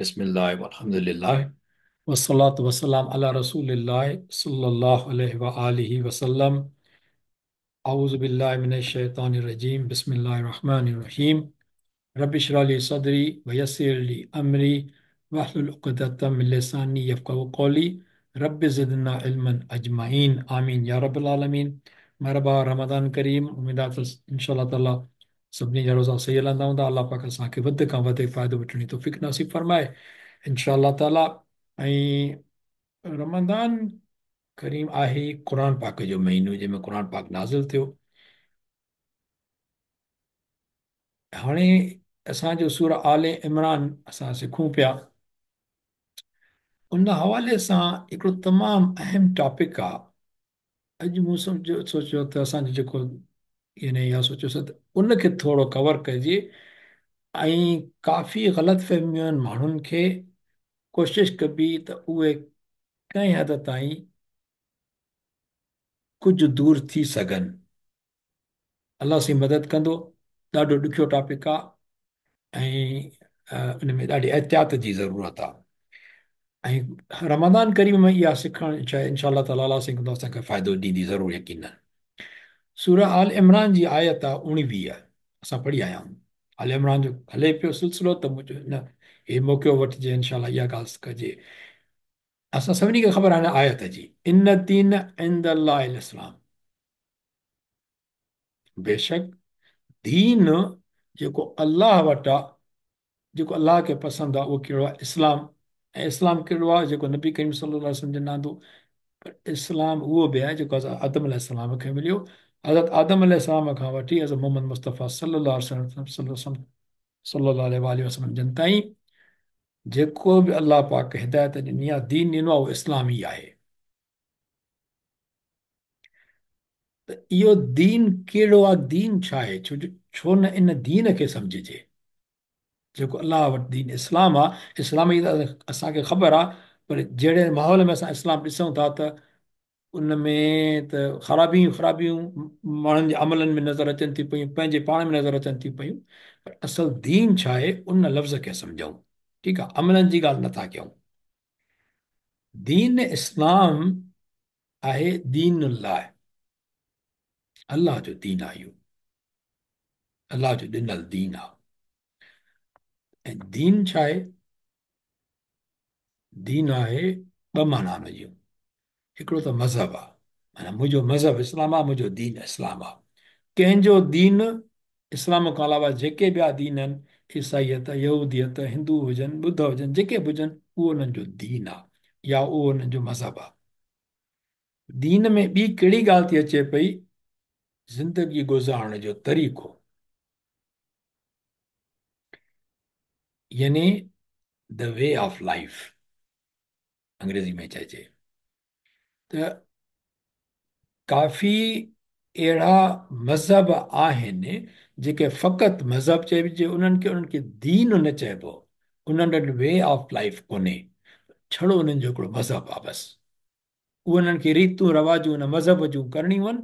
बिस्मिल्लाह वल्हम्दुलिल्लाह वस्सलातु वस्सलाम अला रसूलिल्लाह सल्लल्लाहु अलैहि व आलिहि वसल्लम। अऊज़ु बिल्लाहि मिनश शैतानिर रजीम। बिस्मिल्लाहिर रहमानिर रहीम। रब्बि इश्रह ली सदरी व यस्सिर ली अमरी वहलुल उक़दतम मिन लिसानी यफ़क़हू क़ौली। रब्बि ज़िदना इल्मन अजमाइन आमीन या रब्बल आलमीन। मरहबा रमज़ान करीम। उम्मीद आहे त इंशा ताला सभिनी जा रोज़ा सही हलंदा हूंदा। अलाह पाक असांखे वधि खां वधीक फ़ाइदो वठण जी तौफ़ीक़ नसीब फरमाए इंशा ताला। ऐं रमज़ान करीम आहे क़ुर पाक जो महीनो जंहिंमें क़ुर पाक नाज़िल थियो। हाणे असांजो सूरह आल इमरान असां सिखूं पिया, उन हवाले सां हिकिड़ो तमामु अहम टॉपिक आहे। अॼु मूं सम्झो सोचियो त असांजो जेको यानी इहा सोचियोसीं त उनखे थोरो कवर कजे ऐं काफ़ी ग़लति फ़हमियूं आहिनि माण्हुनि खे, कोशिशि कबी त उहे कंहिं हद ताईं कुझु दूर थी सघनि। अलाह साईं मदद कंदो। ॾाढो ॾुखियो टॉपिक आहे ऐं इन में ॾाढी एहतियात जी ज़रूरत आहे ऐं रमज़ान करीम में इहा सिखण शइ इंशा ताला अलाह साईं कंदो असांखे फ़ाइदो ॾींदी ज़रूरु यकीनन। सूरह आल इमरान जी आयत आहे 19, असां पढ़ी आया आहियूं। आल इमरान जो हले पियो सिलसिलो त मुंहिंजो न हे मौक़ो वठिजे इंशा इहा ॻाल्हि कजे। असां सभिनी खे ख़बर आहे आयत जी, इन दीन इंदल्लाह इस्लाम। बेशक दीन जेको अलाह वटि आहे, जेको अलाह खे पसंदि आहे, उहो कहिड़ो आहे? इस्लाम। ऐं इस्लाम कहिड़ो आहे? जेको नबी करीम सल्लल्लाहु अलैहि वसल्लम जन आंदो। पर इस्लाम उहो बि आहे जेको हज़रत आदम अलैहिस्सलाम खे मिलियो। हज़रत आदम अलैहिस्सलाम खां वठी हज़रत मोहम्मद मुस्तफ़ा सल्लल्लाहु अलैहि वसल्लम जन ताईं जेको बि अलाह पाक हिदायत ॾिनी आहे, दीन ॾिनो आहे, उहो इस्लाम ई आहे। त इहो दीन कहिड़ो आहे, दीन छा आहे? छो जो छो न इन दीन खे सम्झिजे जेको अलाह वटि दीन इस्लाम आहे। इस्लाम जी त असांखे ख़बर आहे, पर जहिड़े माहौल में असां इस्लाम ॾिसूं था त उन में त ख़राबियूं ख़राबियूं माण्हुनि जे अमलनि में नज़र अचनि थियूं पयूं, पंहिंजे पाण में नज़र अचनि थियूं पयूं। पर असल दीन छा आहे उन लफ़्ज़ खे सम्झूं, ठीकु आहे? अमलनि जी ॻाल्हि नथा कयूं। दीन इस्लाम आहे दीन लाइ, अलाह जो दीन आहे, इहो अलाह जो ॾिनल दीन आहे। ऐं दीन छा आहे? दीन आहे ॿ माना हुन जूं। हिकिड़ो त मज़हब आहे, माना मुंहिंजो मज़हब इस्लाम आहे, मुंहिंजो दीन इस्लाम आहे। कंहिंजो दीन इस्लाम खां अलावा जेके ॿिया दीन आहिनि, ईसाइयत, यहूदियत, हिंदू हुजनि, ॿुध हुजनि, जेके बि हुजनि, उहो उन्हनि जो दीन आहे या उहो उन्हनि जो मज़हब आहे। दीन में ॿी कहिड़ी ॻाल्हि थी अचे पई? ज़िंदगी गुज़ारण जो तरीक़ो, यानी the way of life अंग्रेज़ी में चइजे। त काफ़ी अहिड़ा मज़हब आहिनि जेके फ़क़ति मज़हब चइजे उन्हनि खे दीन न चइबो, उन्हनि वटि वे ऑफ़ लाइफ कोन्हे, छड़ो उन्हनि जो हिकिड़ो मज़हब आहे बसि। उहे उन्हनि खे रीतूं रिवाजूं उन मज़हब जूं करणियूं आहिनि,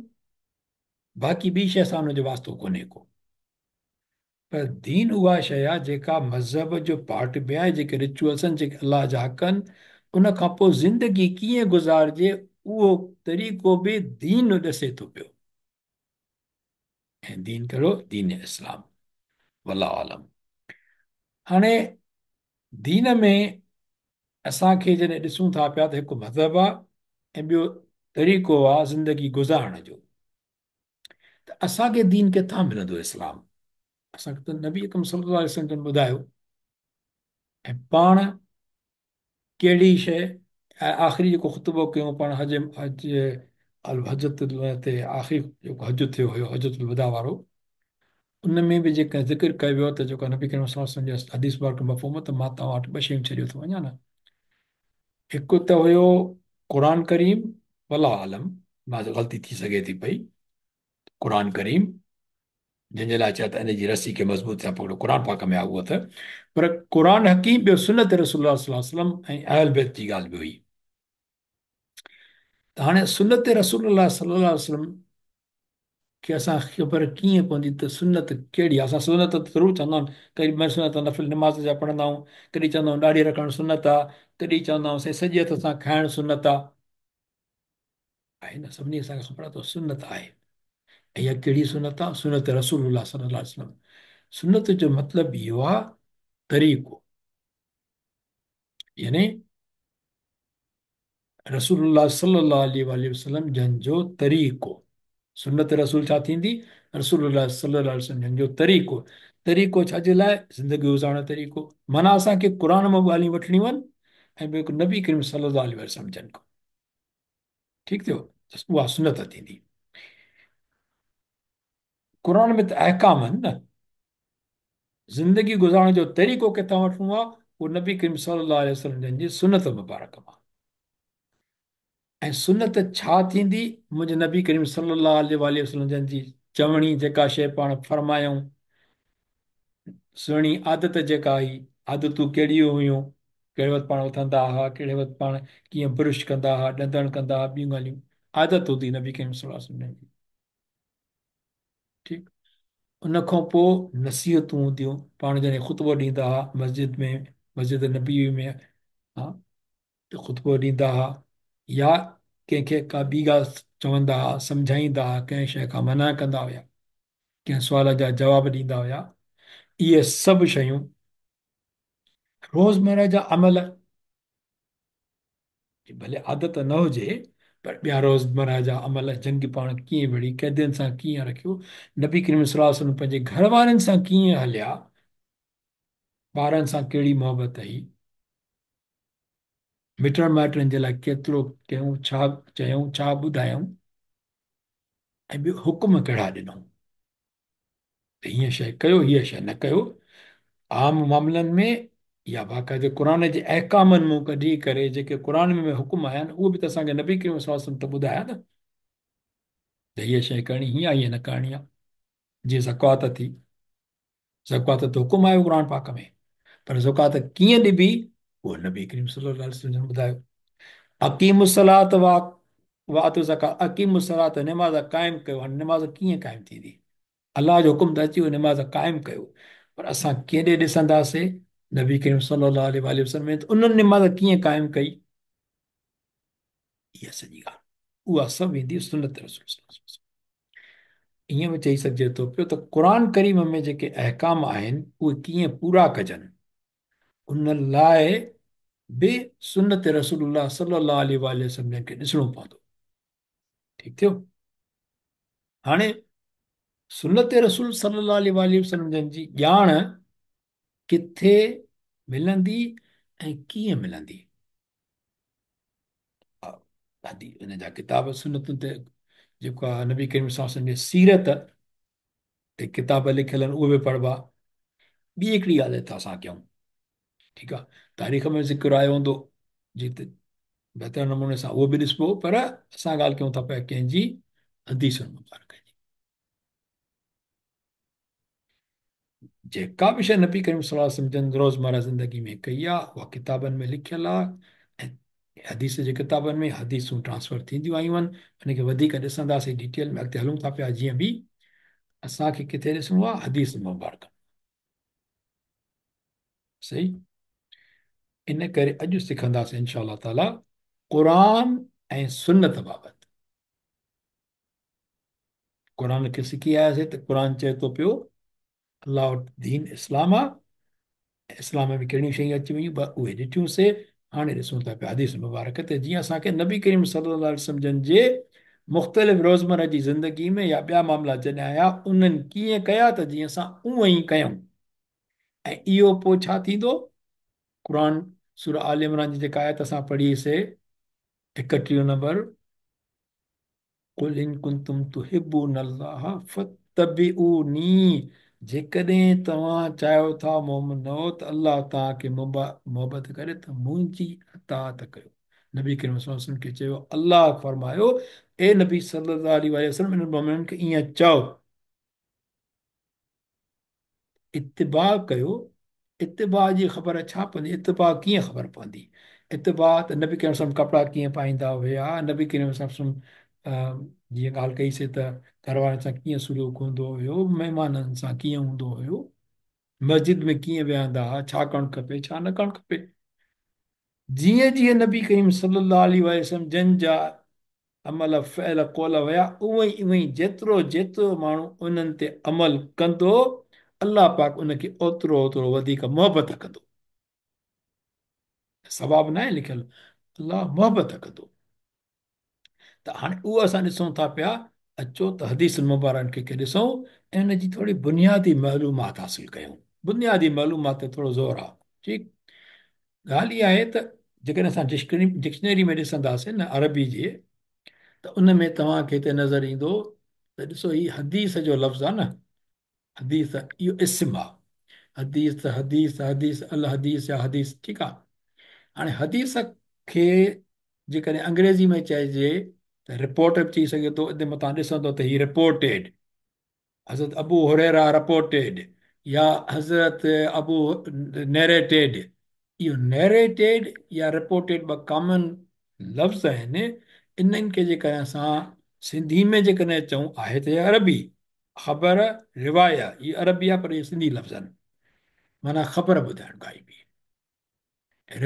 बाक़ी ॿी शइ सां हुनजो वास्तो कोन्हे को। पर दीन उहा शइ आहे जेका मज़हब जो पार्ट बि आहे, जेके रिचुअल्स आहिनि, जेके अलाह जा हक़ आहिनि, उन खां पोइ ज़िंदगी कीअं गुज़ारिजे उहो तरीक़ो बि दीन ॾसे थो पियो। ऐं दीन कहिड़ो? दीन इस्लाम। वल्लाहु आलम। हाणे दीन में असांखे जॾहिं ॾिसूं था पिया त हिकु मज़हब आहे ऐं ॿियो तरीक़ो आहे ज़िंदगी गुज़ारण जो। त असांखे दीन किथां मिलंदो इस्लाम? असांखे त नबी अकरम सल्लल्लाहु अलैहि वसल्लम जन ॿुधायो। ऐं पाण कहिड़ी शइ आख़िरी जेको ख़ुतबो कयूं पाण हज हज हजत ते आख़िरी जेको हज थियो हुयो हजतुल विदा वारो, उन में बि जेका ज़िक्र कयो वियो त जेको नबी करीम सल्लल्लाहु अलैहि वसल्लम जे हदीस मुबारक मफ़हूम त मां तव्हां वटि ॿ शयूं छॾियो थो वञा न, हिकु त हुयो क़ुर करीम, वल्लाहु आलम मां ग़लती थी सघे थी पई, क़ुर करीम जंहिंजे लाइ चयो त इन जी रसी खे मज़बूत सां पकड़ो, क़ुर पाक में आहे उहो त, पर क़ुर हकीम ॿियो सुनत रसूल सल्लल्लाहु अलैहि वसल्लम ऐं अहल बैत जी ॻाल्हि बि हुई। त हाणे सुनत रसूल सल्लल्लाहु अलैहि वसल्लम کي اسان کي خبر ڪيئن پوندي ته سنت ڪهڙي آهي؟ اسان سنت ته ضرور چوندا آهيون، ڪڏهن ٻه سنت نفل نماز جا پڙهندا آهيون، ڪڏهن چوندا آهيون ڏاڙهي رکڻ سنت آهي، ڪڏهن چوندا آهيون سائين سڄي هٿ سان کائڻ سنت آهي. آهي نه، سڀني اسان کي خبر آهي ته سنت آهي. ۽ اها ڪهڙي سنت آهي؟ سنت رسول الله صلي الله عليه وسلم. سنت جو مطلب اهو آهي طريقو، يعني رسول الله صلي الله عليه واٰله وسلم جن جو طريقو. سنت رسول ڇا ٿيندي؟ رسول الله صلي الله عليه وسلم جن جو طريقو. طريقو ڇا جي لاء؟ زندگي گذارڻ جو طريقو. معنيٰ اسان کي قرآن مان ڳالهيون وٺڻيون آهن ۽ ٻيو هڪ نبي ڪريم صلي الله عليه وسلم جن کان. ٺيڪ ٿيو، اها سنت ٿيندي. قرآن ۾ ته احڪام آهن نه، زندگي گذارڻ جو طريقو ڪٿان وٺڻو آهي؟ اهو نبي ڪريم صلي الله عليه وسلم جن جي سنت مبارڪ مان. ۽ سنت ڇا ٿيندي؟ منهنجي نبي ڪريم صلي الله عليه واٰله وسلم جن جي چوڻي، جيڪا شيء پاڻ فرمايائون، سهڻي عادت جيڪا هئي، عادتون ڪهڙيون هيون، ڪهڙي وقت پاڻ اٿندا هئا، ڪهڙي وقت پاڻ ڪيئن برش ڪندا هئا، ڏندڻ ڪندا هئا، ٻيون ڳالهيون، عادت هوندي نبي ڪريم صلي الله عليه وسلم جن جي. ٺيڪ ان کان پوء نصيحتون هونديون، پاڻ جڏهن خطبو ڏيندا هئا مسجد ۾، مسجد نبوي ۾ ها ته خطبو ڏيندا هئا يا ڪنهن کي ڪا ٻي ڳالهه چوندا هئا، سمجهائيندا هئا، ڪنهن شيء کان منع ڪندا هيا، ڪنهن سوال جا جواب ڏيندا هيا، اهي سڀ شيون روزمره جا عمل، ڀلي عادت نه هجي پر ٻيا روزمره جا عمل، جنگ پاڻ ڪيئن وڙهي، قيدين سان ڪيئن رکيو، نبي ڪريم صلي الله عليه وسلم پنهنجي گهر وارن سان ڪيئن هليا، ٻارن سان ڪهڙي محبت هئي، مٽن مائٽن جي لاء ڪيترو ڪيائون، ڇا چيائون، ڇا ٻڌايائون ۽ ٻيو حڪم ڪهڙا ڏنائون ته هيء شيء ڪيو، هيء شيء نه ڪيو. عام معاملن ۾ يا باقاعده قرآن جي احڪامن مون ڪڍي ڪري جيڪي قرآن ۾ حڪم آيا آهن اهي به ته اسان کي نبي ڪريم صلي الله عليه وسلم ته ٻڌايا نه ته هيء شيء ڪرڻي هيئن آهي، هيء نه ڪرڻي آهي. جيئن زڪوات ٿي، زڪوات ته حڪم آيو قرآن پاڪ ۾، پر زڪوات ڪيئن ڏبي اهو نبي ڪريم صلي الله عليه وسلم جن ٻڌايو. اقيموا الصلاة وآتوا الزڪاة، اقيموا الصلاة نماز قائم ڪيو. هاڻي نماز ڪيئن قائم ٿيندي؟ الله جو حڪم ته اچي ويو نماز قائم ڪيو، پر اسان ڪيڏي ڏسنداسي نبي ڪريم صلي الله عليه واٰله وسلم ته انهن نماز ڪيئن قائم ڪئي؟ اها سڄي ڳالهه اها سڀ ايندي سنت رسول صلي الله عليه وسلم. ائين به چئي سگهجي ٿو پيو ته قرآن ڪريم ۾ جيڪي احڪام آهن اهي ڪيئن پورا ڪجن ان لاء به سنت رسول الله صلي الله عليه واٰله وسلم جن کي ڏسڻو پوندو. ٺيڪ ٿيو. هاڻي سنت رسول صلي الله عليه واٰله وسلم جن جي ڄاڻ ڪٿي ملندي ۽ ڪيئن ملندي؟ ان جا ڪتاب سنتن تي جيڪو آهي نبي ڪريم صلي الله عليه وسلم جي سيرت تي ڪتاب لکيل آهن اهي به پڙهبا. ٻي هڪڙي ڳالهه ٿا اسان ڪيون، ٺيڪ آهي، تاريخ ۾ ذڪر آيو هوندو جي ته بهتر نموني سان اهو به ڏسبو، پر اسان ڳالهه ڪيون ٿا پيا ڪنهن جي حديث مبارڪ جي. جيڪا به شيء نبي ڪريم صلي الله عليه وسلم جن روزمره زندگي ۾ ڪئي آهي اها ڪتابن ۾ لکيل آهي ۽ حديث جي ڪتابن ۾ حديثون ٽرانسفر ٿينديون آيون آهن. ان کي وڌيڪ ڏسنداسين ڊيٽيل ۾ اڳتي هلون ٿا پيا. جيئن به اسان کي ڪٿي ڏسڻو آهي حديث مبارڪ صحيح، ان ڪري اڄ سکنداسين انشاء الله تعالي قرآن ۽ سنت بابت. قرآن کي سکي آياسي ته قرآن چئي ٿو پيو الله وٽ دين اسلام آ، اسلام ۾ ڪهڙيون شيون اچي ويون ٻه اهي ڏٺيون سي. هاڻي ڏسون ٿا پيا حديث مبارڪ تي جيئن اسان کي نبي ڪريم صلي الله عليه وسلم جن جي مختلف روزمره جي زندگي ۾ يا ٻيا معاملا جڏهن آيا انهن ڪيئن ڪيا ته جيئن اسان اونئن ئي ڪيون. ۽ اهو پوء ڇا ٿيندو؟ قرآن سورة آل عمران جي جيڪا آيت اسان پڙهي سي 31 نمبر، قل ان ڪنتم تحبون الله فاتبعوني جيڪڏهن توهان چاهيو ٿا مومنو ته الله توهان کي محبت ڪري ته منهنجي اطاعت ڪيو. نبي ڪريم صلي الله عليه وسلم کي چيو الله فرمايو اي نبي صلي الله عليه وسلم انهن مومنن کي ائين چئو. اتباع ڪيو، اتباع جي خبر ڇا پوندي، اتباع ڪيئن خبر پوندي، اتباع ته نبي ڪريم صلي الله عليه وسلم ڪپڙا ڪيئن پائيندا هيا، نبي ڪريم صلي الله عليه وسلم جيئن ڳالهه ڪئي سي ته گهر وارن سان ڪيئن سلوڪ هوندو هيو، مهمانن سان ڪيئن هوندو هيو، مسجد ۾ ڪيئن ويهندا ها، ڇا ڪرڻ کپي، ڇا نه ڪرڻ کپي. جيئن جيئن نبي ڪريم صلي الله عليه وسلم جن جا عمل فعل قول هيا، اونئن ئي اونئن ئي جيترو جيترو ماڻهو انهن تي عمل ڪندو، الله پاڪ ان کي اوترو اوترو وڌيڪ محبت ڪندو. ثواب ناهي لکيل، الله محبت ڪندو. ته هاڻي اهو اسان ڏسون ٿا پيا، اچو ته حديث مبارڪ کي ڏسون ۽ ان جي ٿوري بنيادي معلومات حاصل ڪيون. بنيادي معلومات تي ٿورو زور آ. ٺيڪ، ڳالهه اها آهي ته جيڪڏهن اسان ڊڪشنري ۾ ڏسنداسين نه عربي جي، ته ان ۾ توهان کي هتي نظر ايندو ته ڏسو هي حديث جو لفظ آ نه، حديث اهو اسم آ، حديث حديث حديث الحديث يا حديث. ٺيڪ آ، هاڻي حديث کي جيڪڏهن انگريزي ۾ چئجي ته رپورٽ به چئي سگهي ٿو. ان متان ڏسندو ته هي رپورٽيڊ، حضرت ابو هريره رپورٽيڊ يا حضرت ابو نيريٽيڊ. اهو نيريٽيڊ يا رپورٽيڊ ٻه ڪامن لفظ آهن. انهن کي جيڪڏهن اسان سنڌي ۾ جيڪڏهن چئون، آهي ته عربي خبر روايه، هي عربي آهي پر اهي سنڌي لفظ آهن، معنيٰ خبر ٻڌائڻ، ڪائي به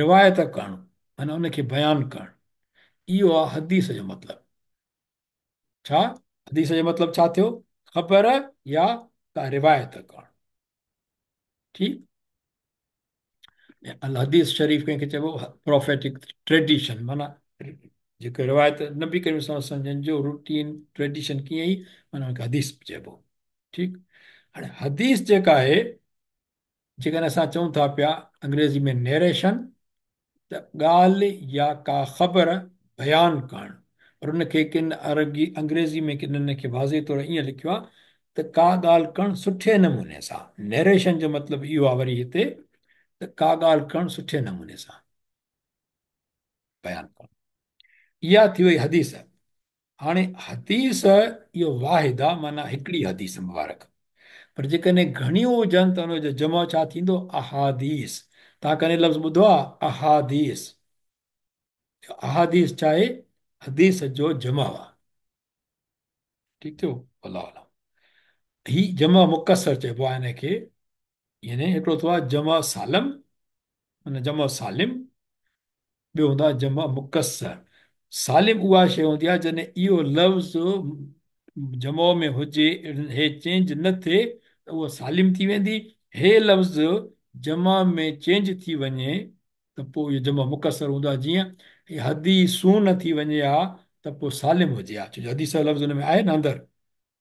روايت ڪرڻ، معنيٰ ان کي بيان ڪرڻ، اهو آهي حديث جو مطلب. ڇا حديث جو مطلب ڇا ٿيو؟ خبر يا ڪا روايت ڪرڻ. ٺيڪ، الحديث شريف ڪنهن کي چئبو؟ پروفيٽڪ ٽريڊيشن، معنيٰ جيڪو روايت نبي ڪريم صلي الله عليه وسلم جن جو روٽين ٽريڊيشن ڪيئن هئي، معنيٰ ان کي حديث چئبو. ٺيڪ، هاڻي حديث جيڪا آهي، جيڪڏهن اسان چئون ٿا پيا انگريزي ۾ نيريشن، ته ڳالهه يا ڪا خبر بيان ڪرڻ، پر ان کي ڪن عربي انگريزي ۾ ڪن ان کي واضح طور ائين لکيو آهي ته ڪا ڳالهه ڪرڻ سٺي نموني سان. نيريشن جو مطلب اهو آهي وري هتي ته ڪا ڳالهه ڪرڻ سٺي نموني سان بيان ڪرڻ. اها ٿي وئي حديث. هاڻي حديث اهو واحد آ، معنيٰ هڪڙي حديث مبارڪ، پر جيڪڏهن گهڻيون هجن ته ان جو جمع ڇا ٿيندو؟ احاديث. توهان ڪڏهن لفظ ٻڌو آ احاديث؟ احاديث ڇا آهي؟ حديث جو جمع آ. ٺيڪ ٿيو، والله اعلم. هي جمع مڪسر چئبو آ هن کي، يعني هڪڙو ٿيو آ جمع سالم، معنيٰ جمع سالم، ٻيو هوندو آهي جمع مڪسر. سالم اها شيء هوندي آهي جڏهن اهو لفظ جمع ۾ هجي، هي چينج نه ٿئي ته اهو سالم ٿي ويندي. هي لفظ جمع ۾ چينج ٿي وڃي ته پوء اهو جمع مڪسر هوندو آهي. جيئن هي حديثون ٿي وڃي ها ته پوء سالم هجي ها، ڇو جو حديث جو لفظ هن ۾ آهي نه اندر،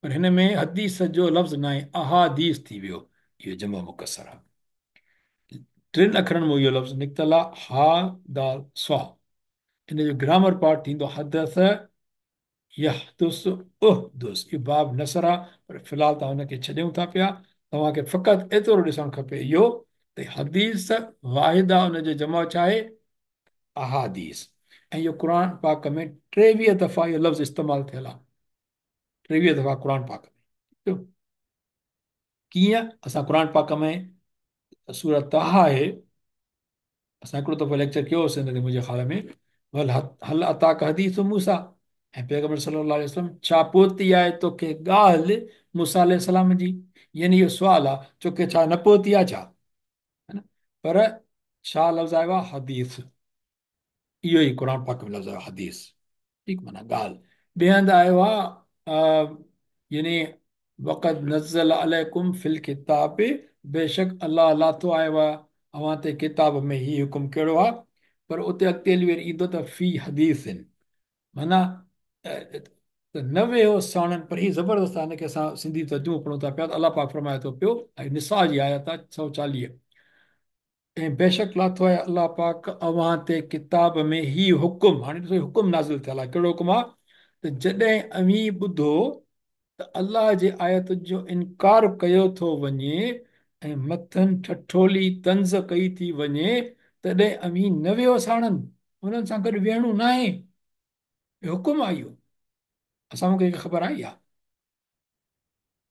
پر هن ۾ حديث جو لفظ ناهي، احاديث ٿي ويو، اهو جمع مڪسر آهي. ٽن اکرن مان اهو لفظ نڪتل آهي، حا دال صا. ان جو گرامر پارٽ ٿيندو حدث يحدث احدث. اهو باب نثر آهي، پر في الحال توهان ان کي ڇڏيون ٿا پيا. توهان کي فقط ايترو ڏسڻ کپي اهو ته حديث واحد آهي، ان جو جمع ڇا آهي؟ احاديث. ۽ اهو قرآن پاڪ ۾ 23 دفعا اهو لفظ استعمال ٿيل آهي، 23 دفعا قرآن پاڪ ۾. ڪيئن؟ اسان قرآن پاڪ ۾ سورة طه آهي، اسان هڪڙو دفعو ليڪچر ڪيو هوسين ان تي منهنجي خيال ۾، ول هل اتاڪ حديث موسيٰ، ۽ پيغمبر صلي الله عليه وسلم ڇا پهتي آهي توکي ڳالهه موسيٰ عليه السلام جي؟ يعني اهو سوال آهي، توکي ڇا نه پهتي آهي ڇا؟ پر ڇا لفظ آيو آهي؟ حديث. اهو ئي قرآن پاڪ ۾ لفظ آيو حديث، ٺيڪ، معنيٰ ڳالهه. ٻئي هنڌ آيو آهي يعني وقد نزل عليڪم في الڪتاب، بيشڪ الله لاٿو آيو آهي اوهان تي ڪتاب ۾ هي حڪم ڪهڙو آهي، پر اتي اڳتي هلي وري ايندو ته في حديث، معنيٰ ته نه ويهو ساڻن. پر هي زبردست آهي، هن کي اسان سنڌي ترجمو پڙهون ٿا پيا ته الله پاڪ فرمائي ٿو پيو، نساء جي آيت آهي 140، ۽ بيشڪ لاٿو آهي الله پاڪ اوهان تي ڪتاب ۾ هي حڪم، هاڻي ڏسو هي حڪم نازل ٿيل آهي، ڪهڙو حڪم آهي ته جڏهن اوهين ٻڌو ته الله جي آيتن جو انڪار ڪيو ٿو وڃي ۽ مٿن ٺٺولي طنز ڪئي ٿي وڃي تڏهن اوهين نه ويهو ساڻن، انهن سان گڏ ويهڻو ناهي، هي حڪم آهي اهو، اسان کي خبر آهي اها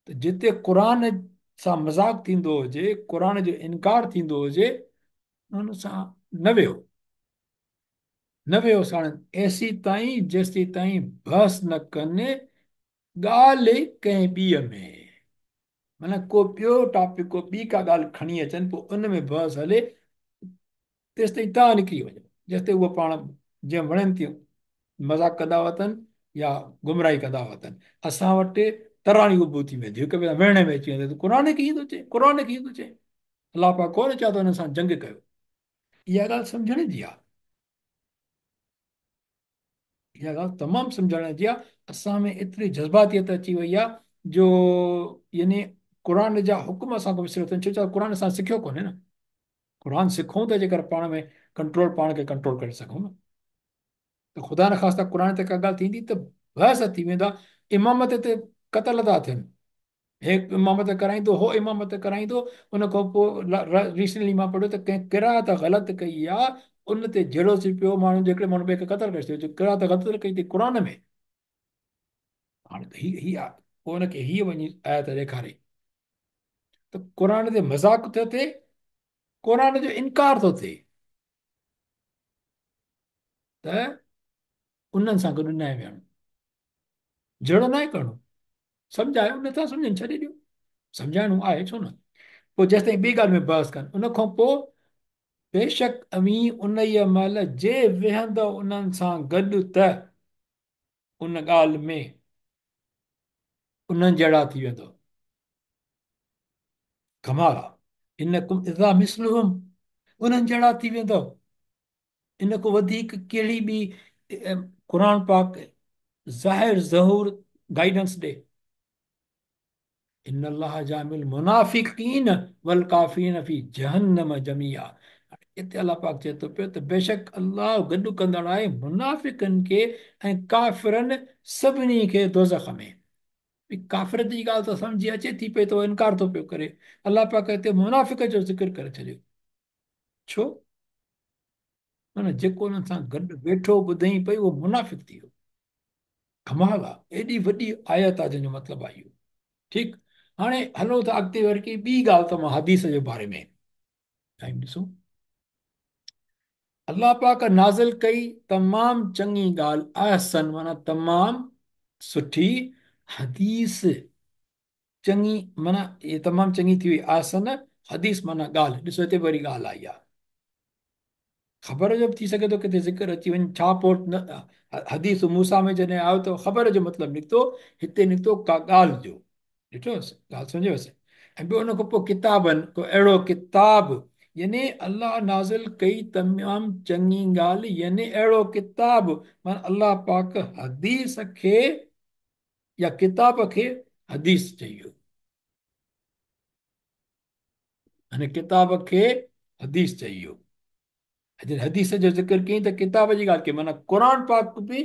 ته جتي قرآن سان مذاق ٿيندو هجي، قرآن جو انڪار ٿيندو هجي، ان سان نه ويهو، نه ويهو ساڻن ايسي تائين جيسي تائين بحث نه ڪن ॻाल्हि कंहिं ॿीअ में, माना को ॿियो टॉपिक, को ॿी का ॻाल्हि खणी अचनि, पोइ उन में बहस हले, तेसि ताईं तव्हां निकिरी वञो, जेसि ताईं उहो पाण जीअं वणनि थियूं मज़ाक कंदा वतनि या गुमराही कंदा वतनि। असां वटि तराणी उबो थी वेंदी, हिक ॿिए सां विढ़ण में अची वेंदी, क़ुर खे ईअं थो चए, क़ुर खे ईअं थो चए, अलाह पाक कोन चए थो हिन सां जंग कयो। इहा ॻाल्हि सम्झण जी आहे, इहा ॻाल्हि तमामु सम्झण जी आहे। असां में एतिरी जज़्बातियत अची वई आहे जो यानी क़ुर जा हुकुम असांखां विसरी वठनि, छो क़ुर असां सिखियो कोन्हे न। क़ुर सिखूं त जेकर पाण में कंट्रोल, पाण खे कंट्रोल करे सघूं न, त ख़ुदा न ख़ास्ता क़ुर ते का ॻाल्हि थींदी त बहस थी वेंदा। इमामत ते क़तल था थियनि, हे इमामत कराईंदो, हो इमामत कराईंदो। उन खां पोइ रिसेंटली मां पढ़ियो त कंहिं किरात ग़लति कई आहे, उन ते जहिड़ो थी पियो माण्हू, जेकॾहिं माण्हू ॿिए खे क़तल करे छॾियो, किरात ग़लति कई अथई क़ुर में। हाणे ही ही आहे, पोइ हुनखे हीअ वञी आयत ॾेखारे त क़ुर ते मज़ाक थो थिए, क़ुर जो इनकार थो थिए, त उन्हनि सां गॾु न आहे विहणो, जहिड़ो न आहे करिणो। सम्झायो, नथा सम्झनि छॾे ॾियो, सम्झाइणो आहे छो न। पोइ जेसि ताईं ॿी ॻाल्हि में बहस कनि, उन खां पोइ बेशक अवीं उन महिल जे वेहंदव उन्हनि सां गॾु त उन ॻाल्हि में उन्हनि जहिड़ा थी वेंदव। कमाल आहे, इनकुम इज़ा मिसलुहुम, उन्हनि जहिड़ा थी वेंदव। इन खां वधीक कहिड़ी ॿी क़ुर पाक ज़ाहिर ज़हूर गाइडेंस ॾे। इन अल्लाह जामिल मुनाफ़िक़ीन वल काफ़िरीन फ़ी जहन्नम जमीआ। हिते अलाह पाक चए थो पियो त बेशक अल्लाह गॾु कंदड़ आहे मुनाफ़िकनि खे ऐं काफ़िरनि सभिनी खे दोज़ख में। काफ़िर जी ॻाल्हि त सम्झी अचे थी पई त उहो इनकार थो पियो करे, अलाह पाक हिते मुनाफ़िक जो ज़िक्र करे छॾियो। छो? माना जेको हुननि सां गॾु वेठो ॿुधई पई उहो मुनाफ़िक थी वियो। कमाल आहे, एॾी वॾी आयत आहे जंहिंजो मतिलबु आहे इहो। ठीकु, हाणे हलो था अॻिते वरी की ॿी ॻाल्हि त मां हदीस जे बारे में टाइम ॾिसूं। अलाह पाक नाज़िल कई तमामु चङी ॻाल्हि, अहसन माना तमामु सुठी हदीस, चङी माना इहा तमामु चङी थी वई अहसन हदीस माना ॻाल्हि। ॾिसो हिते वरी ॻाल्हि आई आहे, ख़बर जो बि थी सघे थो किथे ज़िक्र अची वञे। छा पोइ न हदीस मूसा में जॾहिं आयो त ख़बर जो मतिलबु निकितो, हिते निकितो का ॻाल्हि जो। ॾिठो ॻाल्हि सम्झो वसि। ऐं ॿियो हुन खां पोइ किताबनि, को अहिड़ो किताब, यानी अल्लाह नाज़िल कई तमामु चङी ॻाल्हि, यानी अहिड़ो किताब माना अल्लाह पाक हदीस खे या किताब खे हदीस चई वियो, हाणे किताब खे हदीस चई वियो। जॾहिं हदीस जो ज़िक्र कयईं त किताब जी ॻाल्हि कई, माना क़ुर पाक बि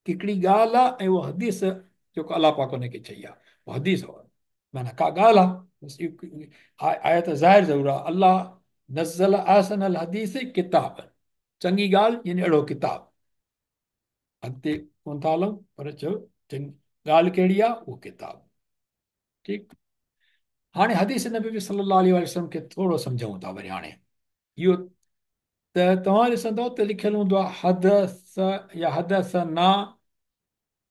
हिकिड़ी ॻाल्हि आहे ऐं उहा हदीस जेको अलाह पाक हुनखे चई आहे उहा हदीस आहे, माना का ॻाल्हि आहे। बसि आयत ज़ाहिर ज़रूरु आहे, अल्लाह नज़ल अहसन अल हदीस किताब, चङी ॻाल्हि यानी अहिड़ो किताब। अॻिते कोन था हलूं, पर चयो चङी ॻाल्हि कहिड़ी आहे, उहो किताब। ठीकु, हाणे हदीस नबी सल्लल्लाहु अलैहि वसल्लम खे थोरो सम्झूं था वरी। हाणे इहो त तव्हां ॾिसंदव त लिखियलु हूंदो आहे हदस या हदस ना।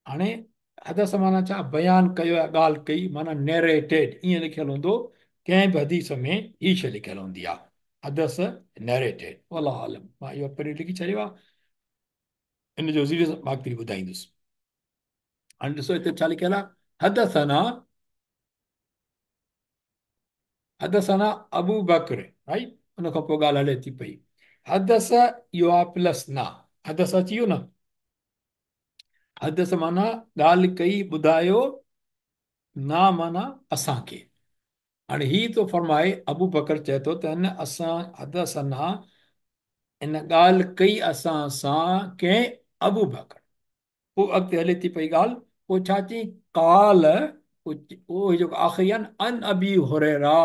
हाणे हदस माना छा? बयानु कयो या ॻाल्हि कई, माना नैरेटेड, ईअं लिखियलु हूंदो। कंहिं बि हदीस में हीअ शइ लिखियलु हूंदी आहे, हदस नैरेटेड। वल्लाहु आलम, मां इहो पहिरियों लिखी छॾियो आहे, इन जो ज़रिए मां अॻिते ॿुधाईंदुसि। हाणे ॾिसो हिते छा लिखियलु आहे, हदसना, हदसना अबू बकर, राइट। उन खां पोइ ॻाल्हि हले थी पई। हदस इहो आहे प्लस ना, हदस अची वियो न। हदस माना ॻाल्हि कई, ॿुधायो, ना माना असांखे। हाणे हीअ थो फरमाए, अबू बकर चए थो त हिन असां हदसना, हिन ॻाल्हि कई असां सां कंहिं? अबू बकर। पोइ अॻिते हले थी पई ॻाल्हि, पोइ छा चई? काल, उहो जेको आख़िरी आहे न, अन अबी हुरैरा,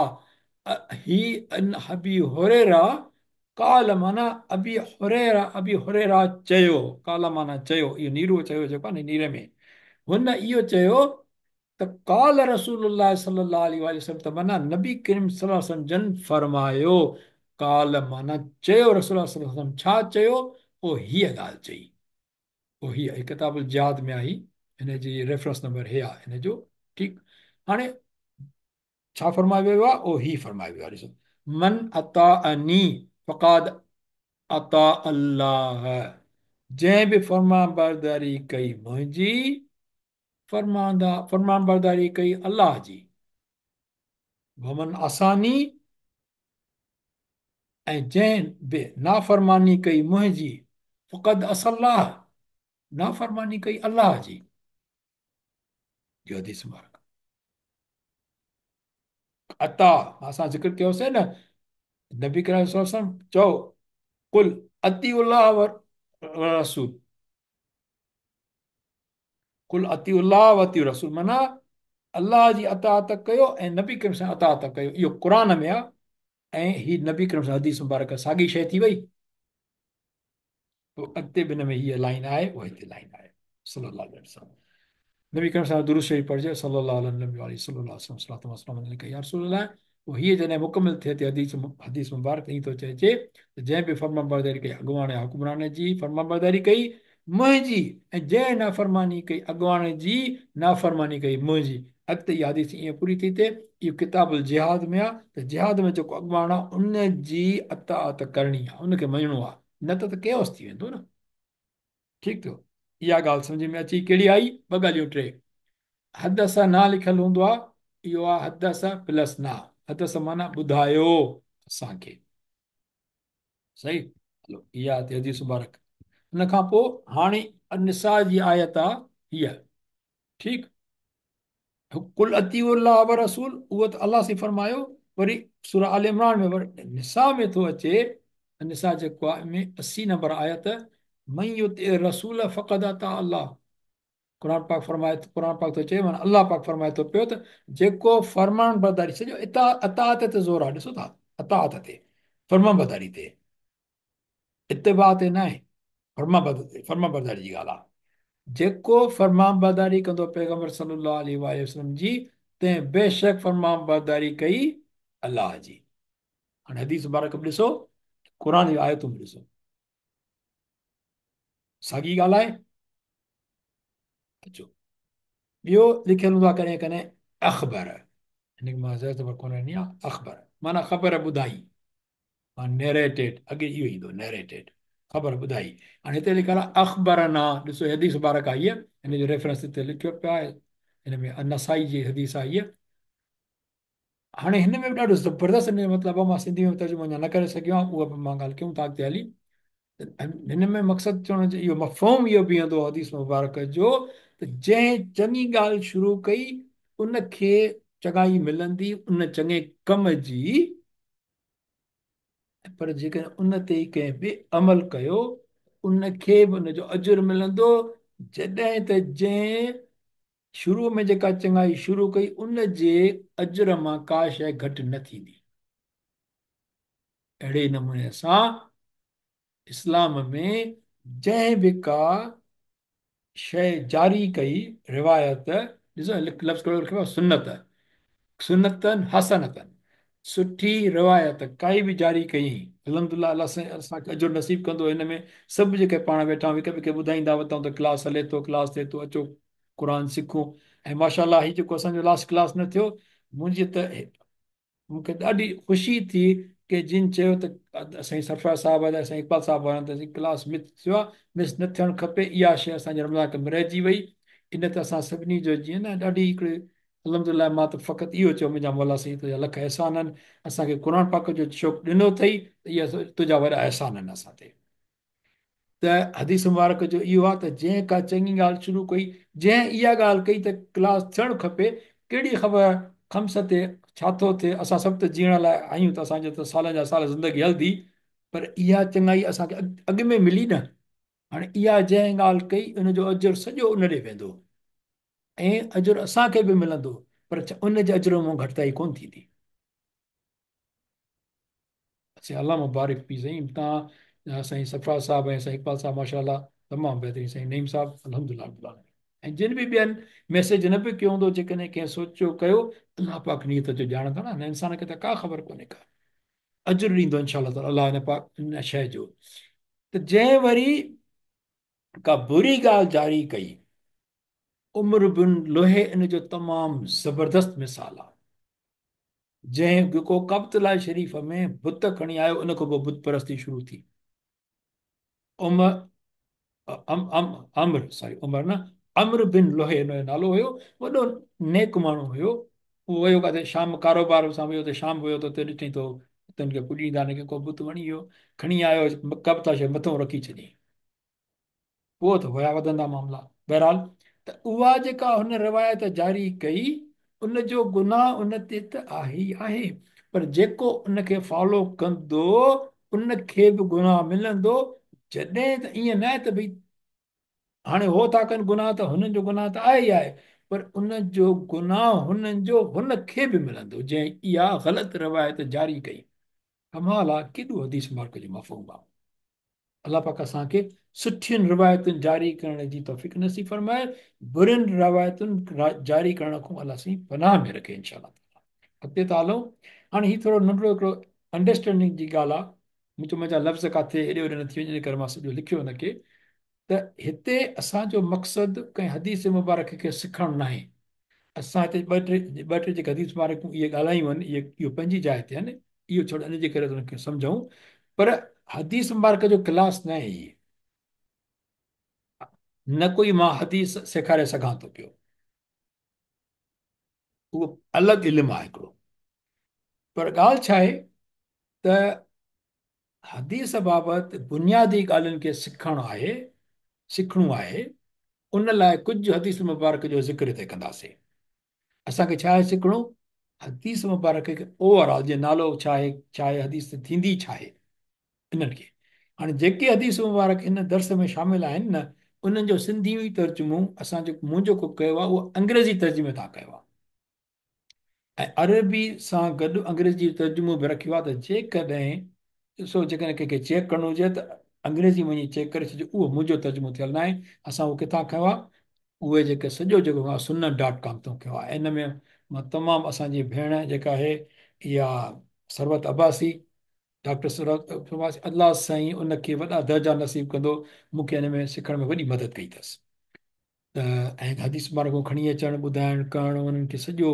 ही अन अबी हुरैरा, काल माना अबी हुरैरा, अबी हुरैरा चयो, काल माना चयो, इहो नीरो चयो जेको आहे न नीरे में, हुन इहो चयो त काल रसूलुल्लाह सल्लल्लाहु अलैहि वसल्लम, त माना नबी करीम सल्लल्लाहु अलैहि वसल्लम जन फरमायो। काल माना चयो, रसूलुल्लाह सल्लल्लाहु अलैहि वसल्लम छा चयो? पोइ हीअ ॻाल्हि चई, पोइ हीअ किताबुल जिहाद में आई। هن جي ريفرنس نمبر هي آهي هن جو. ٺيڪ، هاڻي ڇا فرمايو ويو آهي؟ اهو هي فرمايو ويو آهي، ڏسو، من اطاعني فقد اطاع الله، جنهن به فرمانبرداري ڪئي منهنجي، فرمانبرداري ڪئي الله جي. ومن عصاني، ۽ جنهن به نافرماني ڪئي منهنجي، فقد عصي الله، نافرماني ڪئي الله جي. اهو حديث مبارڪ عطا اسان ذڪر ڪيوسين نه، نبي ڪريم صلي الله عليه وسلم چئو قل اطيعوا الله والرسول، قل اطيعوا الله واطيعوا الرسول، معنيٰ الله جي اطاعت ڪيو ۽ نبي ڪريم سان اطاعت ڪيو. اهو قرآن ۾ آ ۽ هي نبي ڪريم سان حديث مبارڪ ساڳي شيء ٿي وئي. پوء اڳتي به هن ۾ هيء لائن آهي، اها هتي لائن آهي. صلي الله عليه وسلم، نبي ڪريم سان درود شريف پڙهجي، صلي الله عليه النبي وعليه صلي الله عليه وسلم، صلوات و سلام عليك يا رسول الله. پوء هيء جڏهن مڪمل ٿئي ٿي حديث مبارڪ، ائين ٿو چئجي ته جنهن به فرمانبرداري ڪئي اڳواڻ يا حڪمران جي فرمانبرداري ڪئي منهنجي، ۽ جنهن نافرماني ڪئي اڳواڻ جي نافرماني ڪئي منهنجي. اڳتي اها حديث ائين پوري ٿي ٿئي. اهو ڪتاب الجهاد ۾ آهي ته جهاد ۾ جيڪو اڳواڻ آهي ان جي اطاعت ڪرڻي آهي، ان کي مڃڻو آهي، نه ته ڪيوس ٿي ويندو نه. ٺيڪ ٿيو، اها ڳالهه سمجهه ۾ اچي. ڪهڙي آئي؟ ٻه ڳالهيون، ٽي. حدث نا لکيل هوندو آهي، اهو آهي حدث پلس نا. حدث معنيٰ ٻڌايو اسان کي. صحيح، هلو اها آهي حديث مبارڪ. ان کان پوء هاڻي النساء جي آيت آهي هيء. ٺيڪ، قل اطيعوا الله والرسول، اهو ته الله سائين فرمايو. وري سورة آل عمران ۾ وري نساء ۾ ٿو اچي، نساء جيڪو آهي ۾ 80 نمبر آيت، من يطع الرسول فقد اطاع الله. قرآن پاڪ فرمائي ٿو، قرآن پاڪ ٿو چئي، معنيٰ الله پاڪ فرمائي ٿو پيو ته جيڪو فرمان برداري، سڄو اطاعت تي زور آهي، ڏسو ٿا، اطاعت تي، فرمان برداري تي، اتباع تي ناهي، فرمان برداري جي ڳالهه آهي. جيڪو فرمان برداري ڪندو پيغمبر صلي الله عليه وآله وسلم جي، تنهن بيشڪ فرمان برداري ڪئي الله جي. هاڻي حديث مبارڪ به ڏسو، قرآن جون آيتون به ڏسو، ساڳي ڳالهه آهي. اچو ٻيو لکيل هوندو آهي ڪڏهن ڪڏهن اخبر، هن کي مان زياده خبر ڪونه ڏني آهي. اخبر معنيٰ خبر ٻڌائي، نيريٽيڊ، اڳي اهو ايندو نيريٽيڊ، خبر ٻڌائي. هاڻي هتي لکيل آهي اخبرنا، ڏسو حديث مبارڪ آئي آهي، هن جو ريفرنس هتي لکيو پيو آهي، هن ۾ النسائي جي حديث آئي آهي. هاڻي هن ۾ به ڏاڍو زبردست هن جو مطلب آهي، مان سنڌي ۾ ترجمو اڃا نه ڪري سگهيو آهيان، اها به مان ڳالهه ڪيون ٿا اڳتي هلي. هن ۾ مقصد چوڻ جو اهو مفهوم اهو بيهندو حديث مبارڪ جو ته جنهن چڱي ڳالهه شروع ڪئي ان کي چڱائي ملندي ان چڱي ڪم جي، پر جيڪڏهن ان تي ئي ڪنهن به عمل ڪيو ان کي به ان جو اجر ملندو، جڏهن ته جنهن شروع ۾ جيڪا چڱائي شروع ڪئي ان جي اجر مان ڪا شيء گهٽ نه ٿيندي. اهڙي نموني سان اسلام ۾ جنهن به ڪا شيء جاري ڪئي، روايت، ڏسو لفظ ڪهڙو لکيو آهي، سنت، سنتن حسنتن، سٺي روايت ڪائي به جاري ڪيائين، الحمدلله الله سائين اسان کي اجر نصيب ڪندو. هن ۾ سڀ جيڪي پاڻ ويٺا آهيون هڪ ٻئي کي ٻڌائيندا وتون ته ڪلاس هلي ٿو، ڪلاس ٿئي ٿو، اچو قرآن سکون. ۽ ماشاء الله هي جيڪو اسان جو لاسٽ ڪلاس نه ٿيو، منهنجي ته مون کي ڏاڍي خوشي ٿي ڪي جن چيو ته سائين سرفراز صاحب ۽ سائين اقبال صاحب وارن ته ڪلاس مس ٿيو آهي، مس نه ٿيڻ کپي، اها شيء اسان جي رمضان ۾ رهجي وئي. ان تي اسان سڀني جو جيئن نه ڏاڍي هڪڙي الحمدلله مان ته فقط اهو چيو منهنجا مولا سائين تنهنجا لک احسان آهن، اسان کي قرآن پاڪ جو شوق ڏنو اٿئي ته اها تنهنجا وڏا احسان آهن اسان تي. ته حديث مبارڪ جو اهو آهي ته جنهن ڪا چڱي ڳالهه شروع ڪئي، جنهن اها ڳالهه ڪئي ته ڪلاس ٿيڻ کپي، ڪهڙي خبر خمس تي ڇا ٿو ٿئي، اسان سڀ ته جيئڻ لاء آهيون ته اسان جي ته سالن جا سال زندگي هلندي، پر اها چڱائي اسان کي اڳ ۾ ملي نه، هاڻي اها جنهن ڳالهه ڪئي ان جو اجر سڄو ان ڏي ويندو ۽ اجر اسان کي به ملندو، پر ان جي اجر ۾ گهٽتائي ڪونه ٿيندي. سائين الله مبارڪ في سائين تان سائين سرفراز صاحب ۽ سائين اقبال صاحب ماشاءالله تمام بهترين سائين نعيم صاحب الحمدلله رب العالمين ۽ جن به ٻين ميسيج نه به ڪيو هوندو جيڪڏهن ڪنهن سوچيو ڪيو الله پاڪ نيت جو ڄاڻندڙ آهي نه انسان کي ته ڪا خبر ڪونهي ڪا اجر ڏيندو انشاء الله تعالي الله ان پاڪ ان شيء جو ته جنهن وري ڪا بري ڳالهه جاري ڪئي عمرو بن لحي ان جو تمام زبردست مثال آهي، جنهن جيڪو ڪعبة الله شريف ۾ بت کڻي آيو، ان کان پوء بت پرستي شروع ٿي. عمر عمرو سوري عمر نه عمرو بن لحي ان جو نالو هيو، وڏو نيڪ ماڻهو هيو. اهو ويو ڪاٿي شام ڪاروبار سان ويو ته شام ويو ته اتي ڏٺائين ته بتن کي پوڄيندا، هن کي ڪو بت وڻي ويو، کڻي آيو ڪعبة الله شريف مٿون رکي ڇڏيائين. پوء ته ويا وڌندا معاملا. بهرحال ته اها جيڪا هن روايت جاري ڪئي ان جو گناهه ان تي ته آهي ئي آهي، پر جيڪو ان کي فالو ڪندو ان کي به گناهه ملندو. جڏهن ته ائين نه آهي ته ڀئي هاڻي هو ٿا ڪن گناهه ته هنن جو گناهه ته آهي ئي آهي، پر ان جو گناهه هنن جو هن کي به ملندو جنهن اها غلط روايت جاري ڪئي. ڪمال آ، ڪيڏو حديث مبارڪ جو مفهوم آ. الله پاڪ اسان کي سٺين روايتن جاري ڪرڻ جي توفيق نصيب فرمائي، برين روايتن جاري ڪرڻ کان الله سائين پناهه ۾ رکي انشاء الله تعالي. اڳتي ٿا هلون. هاڻي هي ٿورو ننڍڙو هڪڙو انڊرسٽينڊنگ جي ڳالهه آ، مون چيو منهنجا لفظ ڪاٿي هيڏي هوڏي نه ٿي وڃن، ان ڪري مان سڄو لکيو هن کي ته هتي اسان جو مقصد ڪنهن حديث مبارڪ کي سکڻ ناهي. اسان هتي ٻه ٽي جيڪي حديث مبارڪون اهي ڳالهايون آهن، اهي اهو پنهنجي جاء تي آهن، اهو ڇوڙ ان جي ڪري ته ان کي سمجهون، پر حديث مبارڪ جو ڪلاس نه آهي هي، نه ڪوئي مان حديث سيکاري سگهان ٿو پيو، اهو الڳ علم آهي هڪڙو. پر ڳالهه ڇا آهي ته حديث بابت بنيادي ڳالهين کي سکڻ آهي، سکڻو آهي، ان لاء ڪجهه حديث مبارڪ جو ذڪر هتي ڪنداسين. اسان کي ڇا آهي سکڻو؟ حديث مبارڪ کي اوور آل، جيئن نالو ڇا آهي، ڇا آهي، حديث ٿيندي ڇا آهي، انهن کي. هاڻي جيڪي حديث مبارڪ هن درس ۾ شامل آهن نه، انهن جو سنڌي ترجمو اسان جو مون جيڪو ڪيو آهي اهو انگريزي ترجمي تان ڪيو آهي. ۽ عربي سان گڏ انگريزي جو ترجمو به رکيو آهي ته جيڪڏهن ڏسو جيڪڏهن ڪنهن کي چيڪ ڪرڻو هجي ته انگريزي وڃي چيڪ ڪري ڇڏجو اهو منهنجو ترجمو ٿيل ناهي. اسان اهو ڪٿان کنيو آهي؟ اهي جيڪي سڄو جيڪو کنيو آهي سنت ڊاٽ ڪام تان کنيو آهي. ان ۾ مان تمام اسان جي ڀيڻ جيڪا آهي اها ثروت عباسي، ڊاڪٽر ثروت عباسي، الله سائين ان کي وڏا درجا نصيب ڪندو، مون کي ان ۾ سکڻ ۾ وڏي مدد ڪئي اٿس. ته ۽ حديث مبارڪون کڻي اچڻ، ٻڌائڻ، ڪرڻ، انهن کي سڄو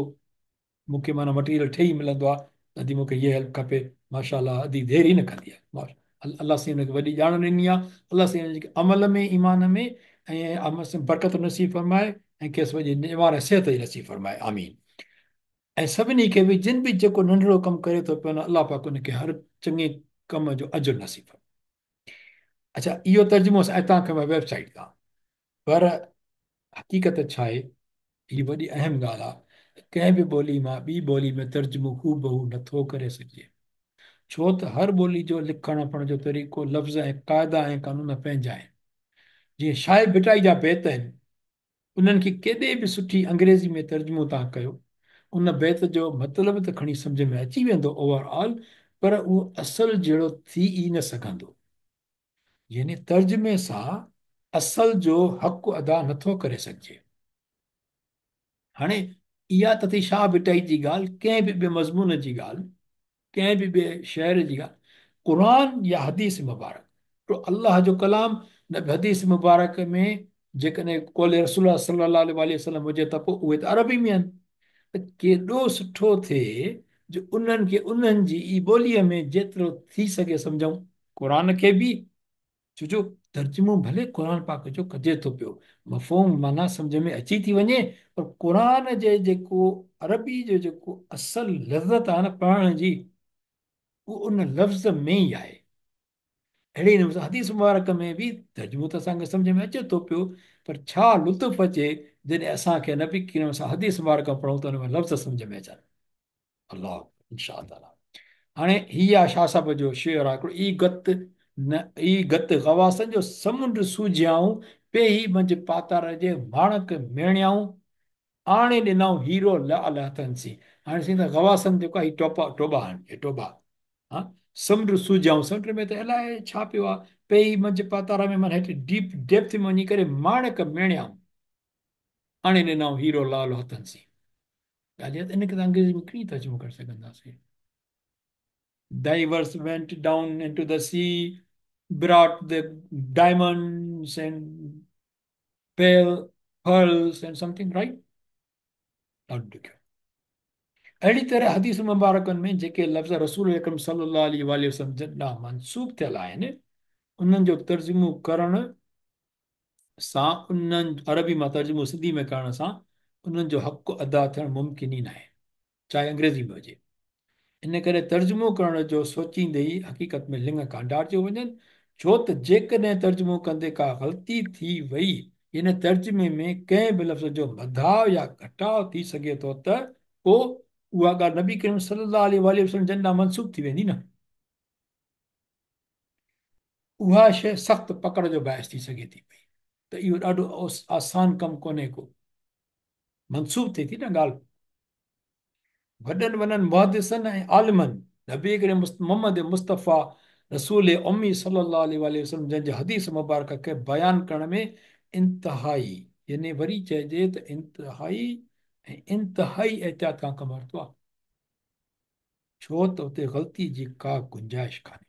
مون کي معنيٰ مٽيريل ٺهي ملندو آهي ته ادي مون کي هيء هيلپ کپي، ماشاء الله ادي دير ئي نه ڪندي آهي، الله سائين ان کي وڏي ڄاڻ ڏني آهي، الله سائين ان کي عمل ۾ ايمان ۾ ۽ الله سائين برڪت نصيب فرمائي ۽ کيس وڏي ڄمار ۽ صحت جي نصيب فرمائي، آمين. ۽ سڀني کي به جن به جيڪو ننڍڙو ڪم ڪري ٿو پيو نه الله پاڪ ان کي هر چڱي ڪم جو اجر نصيب فرمائي. اڇا اهو ترجمو اسان هتان کنيو آهي ويب سائيٽ تان. پر حقيقت ڇا آهي؟ هي وڏي اهم ڳالهه آهي ته ڪنهن به ٻولي مان ٻي ٻولي ۾ ترجمو هوبهو نٿو ڪري سگهجي. ڇو ته هر ٻولي جو لکڻ پڙهڻ جو طريقو، لفظ ۽ قاعدا ۽ قانون پنهنجا آهن. جيئن شاهه ڀٽائي جا بيت آهن، انهن کي ڪيڏي به سٺي انگريزي ۾ ترجمو توهان ڪيو، ان بيت جو مطلب ته کڻي سمجهه ۾ اچي ويندو اوور آل، پر اهو اصل جهڙو ٿي ئي نه سگهندو. يعني ترجمي سان اصل جو حق ادا نٿو ڪري سگهجي. هاڻي اها ته ٿي شاهه ڀٽائي جي ڳالهه، ڪنهن به ٻئي مضمون جي ڳالهه، ڪنهن به ٻئي شعر جي ڳالهه، قرآن يا حديث مبارڪ، الله جو ڪلام نه به حديث مبارڪ ۾ جيڪڏهن قول رسول الله صلي الله عليه واٰله وسلم هجي ته پوء اهي ته عربي ۾ آهن ته ڪيڏو سٺو ٿئي جو انهن کي انهن جي ئي ٻوليء ۾ جيترو ٿي سگهي سمجهون. قرآن کي به، ڇو جو ترجمو ڀلي قرآن پاڪ جو ڪجي ٿو پيو، مفهوم معنيٰ سمجهه ۾ اچي ٿي وڃي، پر قرآن جي جيڪو عربي جو جيڪو اصل لذت آهي نه پڙهڻ جي، اهو ان لفظ ۾ ئي آهي. اهڙي نموني سان حديث مبارڪ ۾ به ترجمو ته اسان کي سمجهه ۾ اچي ٿو پيو، پر ڇا لطف اچي جڏهن اسان کي نبي ڪريم سان حديث مبارڪ پڙهون ته ان ۾ لفظ سمجهه ۾ اچن. الله اڪبر انشاء الله تعالي. هاڻي هي آ شاهه صاحب جو شعر آ هڪڙو، اي گت نه اي گت غواصن جو سمنڊ سوجهيائون، پيهي منجهه پاتار جي ماڻڪ ميڻيائون، آڻي ڏنائون هيرو لعل هٿن سين. هاڻي سائين ته غواصن جيڪو آ هي ٽوپا ٽوٻا آهن هي ٽوٻا ها سمنڊ سوجهيائون، سمنڊ ۾ ته الائي ڇا پيو آ، پيهي منجهه پاتار ۾ معنيٰ هيٺ ڊيپ ڊيپٿ ۾ وڃي ڪري ماڻڪ ميڻيائون، آڻي ڏنائون هيرو لعل هٿن سين. ڳالهه اها ته ان کي ته انگريزي ۾ ڪيئن ترجمو ڪري سگهنداسين؟ Divers went down into the sea, brought the diamonds and pearl. Pearls and something, right? ڏاڍو ڏکيو. اهڙي طرح حديث مبارڪن ۾ جيڪي لفظ رسول اڪرم صلي الله عليه واٰله وسلم جن ڏانهن منسوب ٿيل آهن، انهن جو ترجمو ڪرڻ سان، انهن عربي مان ترجمو سنڌي ۾ ڪرڻ سان انهن جو حق ادا ٿيڻ ممڪن ئي ناهي، چاهي انگريزي ۾ هجي. ان ڪري ترجمو ڪرڻ جو سوچيندي ئي حقيقت ۾ لڱ ڪانڊارجيو وڃن، ڇو ته جيڪڏهن ترجمو ڪندي ڪا غلطي ٿي وئي يعني ترجمي ۾ ڪنهن به لفظ جو وڌاء يا گهٽاء ٿي سگهي ٿو ته پوء اها ڳالهه نبي ڪريم صلي الله عليه واٰله وسلم جن ڏانهن منسوب ٿي ويندي نه. اها شيء سخت پڪڙ جو باعث ٿي سگهي ٿي پئي ته اهو ڏاڍو آسان ڪم ڪونهي ڪو. منسوب ٿئي ٿي نه ڳالهه. وڏن وڏن محدثن ۽ عالمن نبي ڪريم محمد مصطفيٰ رسول امي صلي الله عليه واٰله وسلم جن جي حديث مبارڪ کي بيان ڪرڻ ۾ انتهائي يعني وري چئجي ته انتهائي ۽ انتهائي احتياط کان ڪم ورتو آهي، ڇو ته اتي غلطي جي ڪا گنجائش ڪانهي،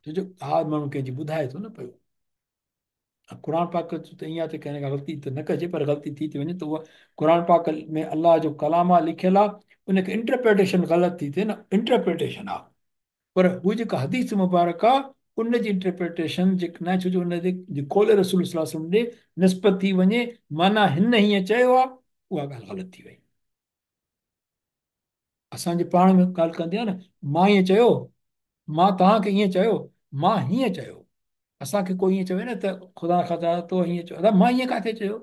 ڇو جو هر ماڻهو ڪنهن جي ٻڌائي ٿو نه پيو. قرآن پاڪ ته ائين آهي ته ڪنهن کان غلطي ته نه ڪجي، پر غلطي ٿي ٿي وڃي ته اها قرآن پاڪ ۾ الله جو ڪلام آهي، لکيل آهي، ان کي انٽرپريٽيشن غلط ٿي ٿئي نه، انٽرپريٽيشن آهي، پر هو جيڪا حديث مبارڪ آهي ان جي انٽرپريٽيشن جيڪ نه، ڇو جو ان جي قول رسول صلي الله عليه وسلم ڏي نسبت ٿي وڃي، معنيٰ هن هيئن چيو آهي، اها ڳالهه غلط ٿي وئي. اسان جي پاڻ ۾ ڳالهه ڪندي آهي نه، مان ائين چيو، مان توهان کي ائين چيو، مان هيئن چيو. اسان کي ڪو ائين چوي نه ته خدا نخواسته تو هيئن چيو، ادا مان ائين ڪاٿي چيو؟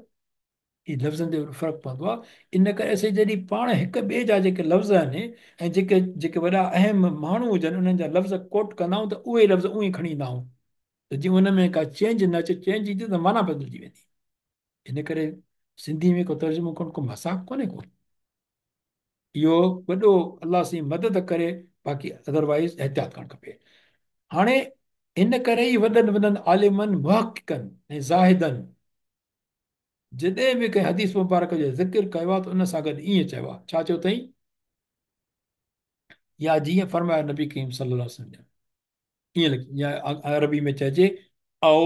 هي لفظن تي فرق پوندو آهي. ان ڪري اسين جڏهن پاڻ هڪ ٻئي جا جيڪي لفظ آهن ۽ جيڪي وڏا اهم ماڻهو هجن انهن جا لفظ ڪوٽ ڪندا آهيون ته اهي لفظ اونئين کڻي ايندا آهيون ته جيئن ان ۾ ڪا چينج نه اچي، چينج ايندي ته معنيٰ بدلجي ويندي. ان ڪري سنڌي ۾ ڪو ترجمو ڪرڻ ڪو مذاق ڪونهي ڪو. اهو وڏو الله سائين مدد ڪري، باقي ادروائز احتياط ڪرڻ کپي. هاڻي ان ڪري ئي وڏن وڏن عالمن، محققن ۽ زاهدن جڏهن به ڪنهن حديث مبارڪ جو ذڪر ڪيو آهي ته ان سان گڏ ائين چيو آهي، ڇا چيو اٿئين؟ يا جيئن فرمايو نبي ڪريم صلي الله عليه وسلم جن، ائين لکي يا عربي ۾ چئجي او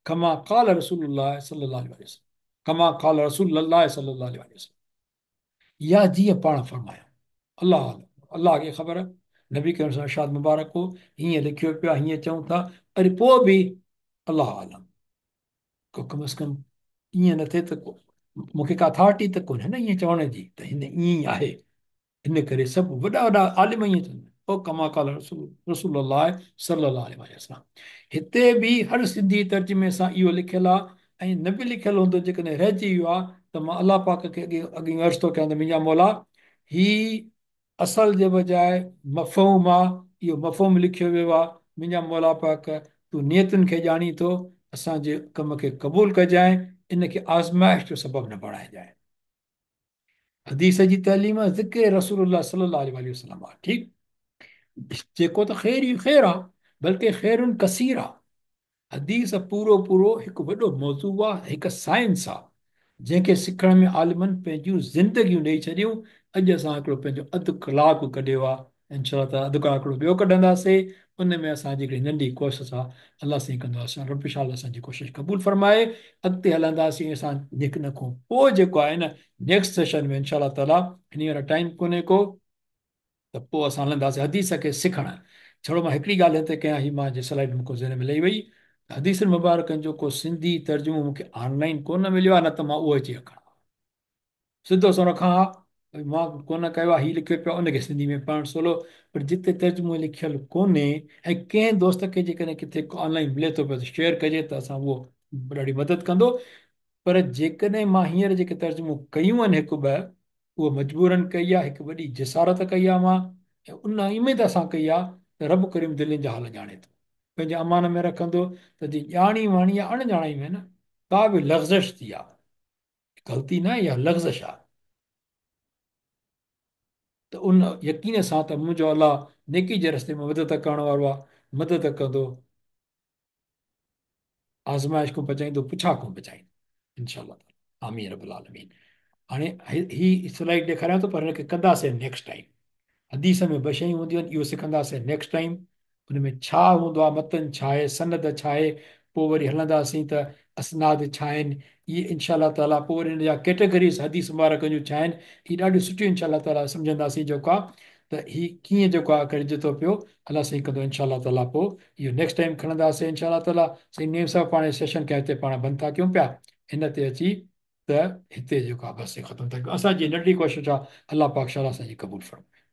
کما قال رسول الله صلي الله عليه وسلم، کما قال رسول الله صلي الله عليه وسلم، يا جيئن پاڻ فرمايو. الله اعلم، الله کي خبر. نبي ڪريم صلي الله ارشاد مبارڪ هو، هيئن لکيو پيو آهي، هيئن چئون ٿا، وري پوء به الله اعلم. ڪو ڪم از ڪم ائين نه ٿئي ته مون کي ڪا اٿارٽي ته ڪونهي نه ائين چوڻ جي ته هن ائين ئي آهي. ان ڪري سڀ وڏا وڏا عالم ائين چون او ڪما قال رسول الله صلي الله عليه وسلم. هتي به هر سنڌي ترجمي سان اهو لکيل آهي ۽ نه به لکيل هوندو، جيڪڏهن رهجي ويو آهي ته مان الله پاڪ کي اڳي اڳي عرض ٿو ڪيان ته منهنجا مولا هي اصل جي بجاء مفهوم آ، اهو مفهوم لکيو ويو آ، منهنجا مولا پاڪ تون نيتن کي ڄاڻين ٿو، اسان جي ڪم کي قبول ڪجانء، ان کي آزمائش جو سبب نه بڻائجانء. حديث جي تعليم ذڪر رسول الله صلي الله عليه وسلم آ، ٺيڪ، جيڪو ته خير ئي خير آ، بلڪه خير ڪثير آ. حديث پورو پورو هڪ وڏو موضوع آ، هڪ سائنس آ، جنهن کي سکڻ ۾ عالمن پنهنجون زندگيون ڏئي ڇڏيون. اڄ اسان هڪڙو پنهنجو اڌ ڪلاڪ ڪڍيو آ، انشاء الله تعاليٰ اڌ ڪلاڪ هڪڙو ٻيو ڪڍنداسي، ان ۾ اسان جي هڪڙي ننڍي ڪوشش آ، الله سائين ڪندو آ، رب شال اسان جي ڪوشش قبول فرمائي. اڳتي هلنداسين اسان هن کان پوء جيڪو آهي نه نيڪسٽ سيشن ۾ انشاء الله تعاليٰ، هينئر ٽائيم ڪونهي ڪو، ته پوء اسان هلنداسين حديث کي سکڻ. ڇڙو مان هڪڙي ڳالهه هتي ڪيان، هي مان جي سلائيڊ مون کي ذهن ۾ لهي وئي ته حديث مبارڪن جو ڪو سنڌي ترجمو مون کي آنلائن ڪونه مليو آهي، نه ته مان اهو اچي رکان ها، سڌو سنئون رکان ها، مان ڪونه ڪيو آهي، هي لکيو پيو آهي ان کي سنڌي ۾ پڙهڻ سولو، پر جتي ترجمو لکيل ڪونهي ۽ ڪنهن دوست کي جيڪڏهن ڪٿي آنلائن ملي ٿو پيو ته شيئر ڪجي ته اسان اهو ڏاڍي مدد ڪندو. پر جيڪڏهن مان هينئر جيڪي ترجمو ڪيون آهن هڪ ٻه، اهو مجبورن ڪئي آهي، هڪ وڏي جسارت ڪئي آهي مان ۽ ان اميد سان ڪئي آهي ته رب ڪريم دلين جا حال ڄاڻي ٿو، پنهنجي امان ۾ رکندو ته جي ڄاڻي واڻي يا اڻ ڄاڻائي ۾ نه ڪا به لغزش ٿي آهي، غلطي نه آهي اها لغزش آهي، ته ان يقين سان ته منهنجو الله نيڪي جي رستي ۾ مدد ڪرڻ وارو آهي، مدد ڪندو. آزمائش کان بچائيندو، پڇا کان بچائيندو انشاء الله تعالي، آمين رب العالمين. هاڻي هي سلائيڊ ڏيکاريان ٿو پر هن کي ڪنداسين نيڪسٽ ٽائيم. حديث ۾ ٻه شيون هونديون آهن، اهو سکنداسين نيڪسٽ ٽائيم. ان ۾ ڇا هوندو آهي، متن ڇا آهي، سند ڇا آهي، پوء وري هلنداسين ته اسناد ڇا آهن، اهي انشاء الله تعاليٰ پوء وري ان جا ڪيٽيگريز حديث مبارڪن جون ڇا آهن، اهي ڏاڍيون سٺيون انشاء الله تعاليٰ سمجهنداسين جيڪو آهي ته هي ڪيئن جيڪو آهي ڪرجي ٿو پيو، الله سائين ڪندو انشاء الله تعاليٰ پوء اهو نيڪسٽ ٽائيم کڻنداسين انشاء الله تعاليٰ. سائين نعيم صاحب پاڻ سيشن کي هتي پاڻ بند ٿا ڪيون پيا، هن تي اچي ته هتي جيڪو آهي بس ختم ٿا ڪيون. اسان جي ننڍڙي ڪوشش آهي، الله پاڪ شال اسان جي قبول فرمائي.